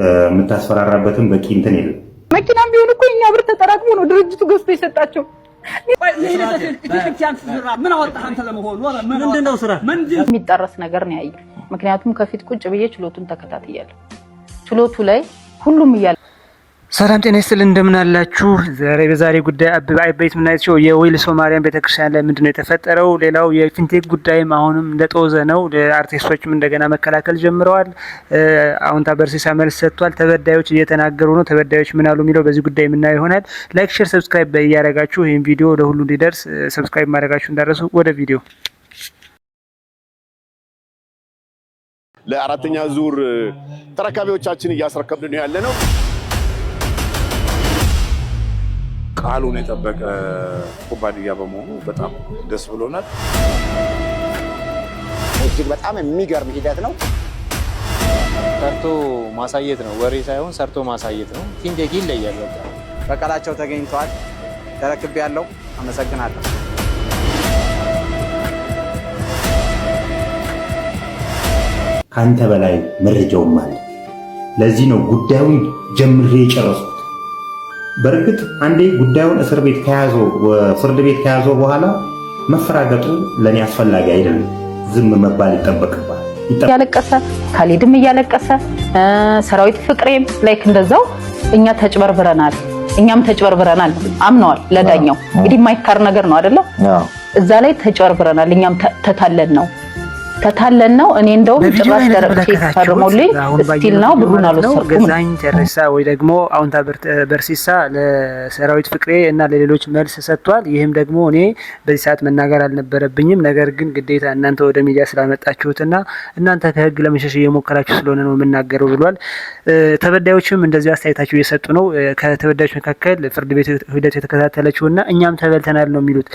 የምታስፈራራበትም በቂ እንትን የለም። መኪናም ቢሆን እኮ የኛ ብር ተጠራቅሞ ነው ድርጅቱ ገዝቶ የሰጣቸው። ምን አወጣህ አንተ ለመሆኑ? ምንድን ነው ስራ? የሚጣረስ ነገር ነው ያየው። ምክንያቱም ከፊት ቁጭ ብዬ ችሎቱን ተከታትያለሁ። ችሎቱ ላይ ሁሉም እያለ ሰላም ጤና ይስጥልን፣ እንደምን አላችሁ? ዛሬ በዛሬ ጉዳይ አበይት የምናያቸው የወሊሶ ማርያም ቤተክርስቲያን ላይ ምንድነው የተፈጠረው? ሌላው የፊንቴክ ጉዳይም አሁንም እንደጦዘ ነው። አርቲስቶችም እንደገና መከላከል ጀምረዋል። አሁንታ በርሲሳ መልስ ሰጥቷል። ተበዳዮች እየተናገሩ ነው። ተበዳዮች ምን አሉ የሚለው በዚህ ጉዳይ የምናየው ይሆናል። Like፣ share፣ subscribe እያደረጋችሁ ይህን ቪዲዮ ለሁሉ እንዲደርስ subscribe ማድረጋችሁ እንዳትረሱ። ወደ ቪዲዮ። ለአራተኛ ዙር ተረካቢዎቻችን እያስረከብን ነው ያለ ነው። ቃሉን የጠበቀ ኩባንያ በመሆኑ በጣም ደስ ብሎናል። እጅግ በጣም የሚገርም ሂደት ነው። ሰርቶ ማሳየት ነው፣ ወሬ ሳይሆን ሰርቶ ማሳየት ነው። ፊንቴክ ይለያል። በቃ በቃላቸው ተገኝተዋል። ተረክቤ ያለው አመሰግናለሁ። ከአንተ በላይ መረጃውም አለ። ለዚህ ነው ጉዳዩን ጀምሬ የጨረስኩት። በእርግጥ አንዴ ጉዳዩን እስር ቤት ከያዘው፣ ፍርድ ቤት ከያዘው በኋላ መፈራገጡ ለእኔ አስፈላጊ አይደለም። ዝም መባል ይጠበቅባል። እያለቀሰ ካሌድም እያለቀሰ ሰራዊት ፍቅሬም like እንደዛው እኛ ተጭበርብረናል፣ እኛም ተጭበርብረናል አምነዋል። ለዳኛው እንግዲህ የማይካር ነገር ነው አይደለ? እዛ ላይ ተጭበርብረናል፣ እኛም ተታለን ነው ተታለን ነው። እኔ እንደውም ጭራሽ ደረቅ ቼክ ፈርሞልኝ still ነው ብሩን አልወሰድኩም። ገዛኸኝ ቴሬሳ ወይ ደግሞ አሁንታ በርሲሳ ለሰራዊት ፍቅሬ እና ለሌሎች መልስ ሰጥቷል። ይህም ደግሞ እኔ በዚህ ሰዓት መናገር አልነበረብኝም፣ ነገር ግን ግዴታ እናንተ ወደ ሚዲያ ስላመጣችሁትና እናንተ ከህግ ለመሸሽ እየሞከራችሁ ስለሆነ ነው የምናገረው ብሏል። ተበዳዮችም እንደዚሁ አስተያየታቸው እየሰጡ ነው። ከተበዳዮች መካከል ፍርድ ቤት ሂደቱ የተከታተለችውና እኛም ተበልተናል ነው የሚሉት።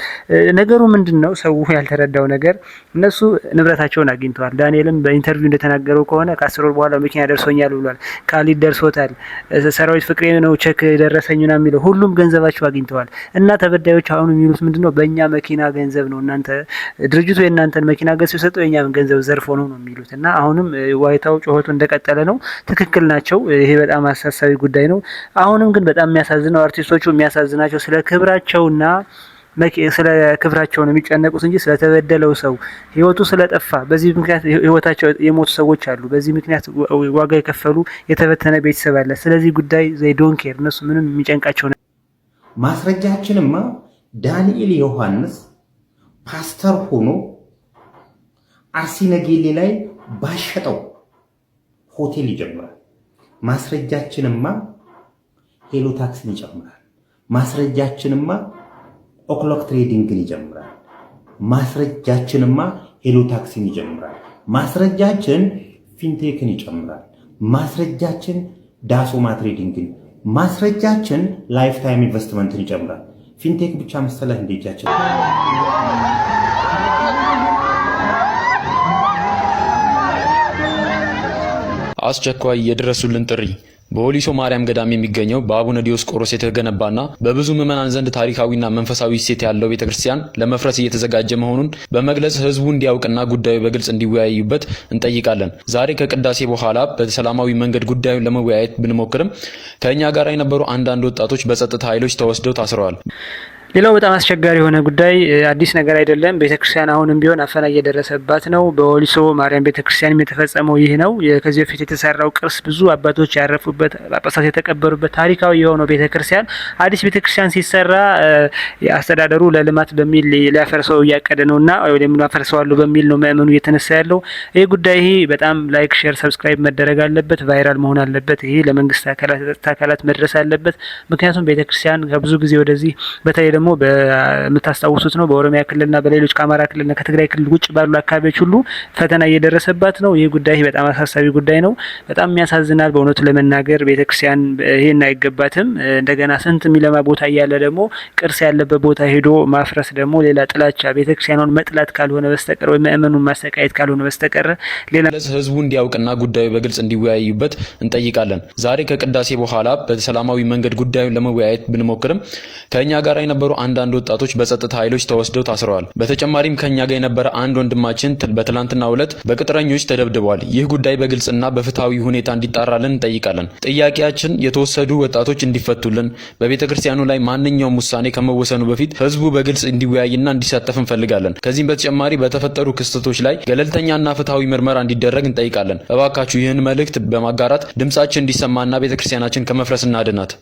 ነገሩ ምንድን ነው? ሰው ያልተረዳው ነገር እነሱ ንብረታቸውን አግኝተዋል። ዳንኤልም በ interview እንደተናገረው ከሆነ ከ10 ወር በኋላ መኪና ደርሶኛል ብሏል። ካሊድ ደርሶታል። ሰራዊት ፍቅሬ ነው ቼክ ደረሰኝ ነው የሚለው። ሁሉም ገንዘባቸው አግኝተዋል። እና ተበዳዮች አሁን የሚሉት ምንድነው? በእኛ መኪና ገንዘብ ነው እናንተ ድርጅቱ የእናንተን መኪና ገዝቶ የሰጠው የእኛም ገንዘብ ዘርፎ ነው ነው የሚሉት። እና አሁንም ዋይታው ጩኸቱ እንደቀጠለ ነው። ትክክል ናቸው። ይሄ በጣም አሳሳቢ ጉዳይ ነው። አሁንም ግን በጣም የሚያሳዝነው አርቲስቶቹ የሚያሳዝናቸው ስለ ክብራቸውና ስለ ክብራቸው ነው የሚጨነቁት እንጂ ስለተበደለው ሰው ህይወቱ ስለጠፋ በዚህ ምክንያት ህይወታቸው የሞቱ ሰዎች አሉ። በዚህ ምክንያት ዋጋ የከፈሉ የተበተነ ቤተሰብ አለ። ስለዚህ ጉዳይ they don't care፣ እነሱ ምንም የሚጨንቃቸው ማስረጃችንማ ዳንኤል ዮሐንስ ፓስተር ሆኖ አርሲ ነገሌ ላይ ባሸጠው ሆቴል ይጀምራል። ማስረጃችንማ ሄሎ ታክሲን ይጨምራል። ማስረጃችንማ ኦክሎክ ትሬዲንግን ይጀምራል። ማስረጃችንማ ሄሎ ታክሲን ይጀምራል። ማስረጃችን ፊንቴክን ይጨምራል። ማስረጃችን ዳሶማ ትሬዲንግን፣ ማስረጃችን ላይፍ ታይም ኢንቨስትመንትን ይጨምራል። ፊንቴክ ብቻ መሰለህ እንደ እጃችን? አስቸኳይ የድረሱልን ጥሪ። በወሊሶ ማርያም ገዳም የሚገኘው በአቡነ ዲዮስቆሮስ የተገነባና በብዙ ምዕመናን ዘንድ ታሪካዊና መንፈሳዊ እሴት ያለው ቤተክርስቲያን ለመፍረስ እየተዘጋጀ መሆኑን በመግለጽ ሕዝቡ እንዲያውቅና ጉዳዩ በግልጽ እንዲወያዩበት እንጠይቃለን። ዛሬ ከቅዳሴ በኋላ በሰላማዊ መንገድ ጉዳዩን ለመወያየት ብንሞክርም ከእኛ ጋር የነበሩ አንዳንድ ወጣቶች በጸጥታ ኃይሎች ተወስደው ታስረዋል። ሌላው በጣም አስቸጋሪ የሆነ ጉዳይ አዲስ ነገር አይደለም። ቤተክርስቲያን አሁንም ቢሆን አፈና እየደረሰባት ነው። በወሊሶ ማርያም ቤተክርስቲያንም የተፈጸመው ይህ ነው። ከዚህ በፊት የተሰራው ቅርስ ብዙ አባቶች ያረፉበት፣ ጳጳሳት የተቀበሩበት ታሪካዊ የሆነው ቤተክርስቲያን አዲስ ቤተክርስቲያን ሲሰራ አስተዳደሩ ለልማት በሚል ሊያፈርሰው እያቀደ ነው እና ወይም አፈርሰዋለሁ በሚል ነው ምእመኑ እየተነሳ ያለው። ይህ ጉዳይ ይሄ በጣም like፣ share፣ subscribe መደረግ አለበት። Viral መሆን አለበት። ይሄ ለመንግስት አካላት መድረስ አለበት። ምክንያቱም ቤተክርስቲያን ከብዙ ጊዜ ወደዚህ በተለይ ደግሞ የምታስታውሱት ነው። በኦሮሚያ ክልልና በሌሎች ከአማራ ክልልና ከትግራይ ክልል ውጭ ባሉ አካባቢዎች ሁሉ ፈተና እየደረሰባት ነው። ይህ ጉዳይ በጣም አሳሳቢ ጉዳይ ነው። በጣም የሚያሳዝናል። በእውነቱ ለመናገር ቤተክርስቲያን ይህን አይገባትም። እንደገና ስንት የሚለማ ቦታ እያለ ደግሞ ቅርስ ያለበት ቦታ ሄዶ ማፍረስ ደግሞ ሌላ ጥላቻ፣ ቤተክርስቲያኗን መጥላት ካልሆነ በስተቀር ወይ ምእመኑን ማሰቃየት ካልሆነ በስተቀር ሌላ ህዝቡ እንዲያውቅና ጉዳዩ በግልጽ እንዲወያዩበት እንጠይቃለን። ዛሬ ከቅዳሴ በኋላ በሰላማዊ መንገድ ጉዳዩን ለመወያየት ብንሞክርም ከእኛ ጋር የነበሩ አንዳንድ ወጣቶች በጸጥታ ኃይሎች ተወስደው ታስረዋል። በተጨማሪም ከኛ ጋር የነበረ አንድ ወንድማችን በትላንትናው ዕለት በቅጥረኞች ተደብድበዋል። ይህ ጉዳይ በግልጽና በፍትሐዊ ሁኔታ እንዲጣራልን እንጠይቃለን። ጥያቄያችን የተወሰዱ ወጣቶች እንዲፈቱልን፣ በቤተ ክርስቲያኑ ላይ ማንኛውም ውሳኔ ከመወሰኑ በፊት ህዝቡ በግልጽ እንዲወያይና እንዲሳተፍ እንፈልጋለን። ከዚህም በተጨማሪ በተፈጠሩ ክስተቶች ላይ ገለልተኛና ፍትሐዊ ምርመራ እንዲደረግ እንጠይቃለን። እባካችሁ ይህን መልእክት በማጋራት ድምጻችን እንዲሰማና ቤተ ክርስቲያናችን ከመፍረስ እናድናት።